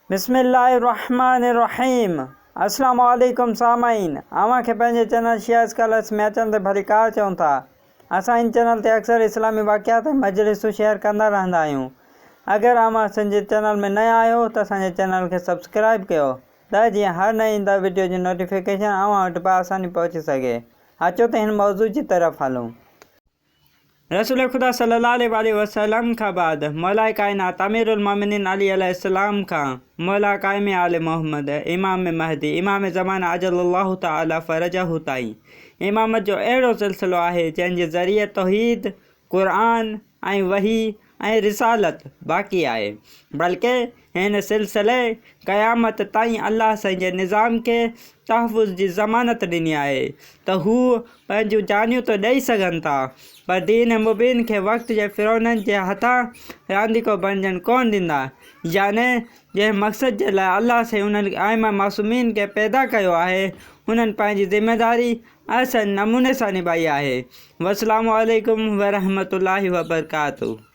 بسم الله الرحمٰن الرحيم السلام عليڪم سامعين اوهان کي پنهنجي چينل شيعه اسڪالرس ۾ اچڻ تي ڀليڪار چئون ٿا اسان هن چينل تي اڪثر اسلامي واقعات ۽ مجلسون شيئر ڪندا رهندا آهيون اگر اوهان اسان جي چينل ۾ نيا آهيو ته اسان جي چينل کي سبسڪرائب ڪيو ته جيئن هر نئين ايندڙ وڊيو جي نوٽيفڪيشن اوهان وٽ بآساني پهچي سگهي اچو ته هن موضوع جي طرف هلون. رسول خدا صلي الله عليه واٰله وسلم کان بعد مولاء ڪائنات امير المومنين علي عليه السلام کان مولا قائم آل محمد امام مهدي امام زمان عجل الله تعالي فرجه تائين امامت جو اهڙو سلسلو آهي جنهن جي ذريعي توحيد، قرآن ۽ وحي ۽ رسالت باقي آهي بلڪه هن سلسلي قيامت تائين الله سائين جي نظام کي تحفظ جي ضمانت ڏني آهي ته هو پنهنجون جانيون ته ڏئي سگهن ٿا پر دين مبين کي وقت جي فرعونن جي هٿان رانديڪو بڻجڻ ڪونه ڏيندا يعني جنهن مقصد جي لاء الله سائين انهن ائمه معصومين کي پيدا ڪيو آهي انهن پنهنجي ذميداري احسن نموني سان نڀائي آهي والسلام عليڪم ورحمة الله وبرڪاته.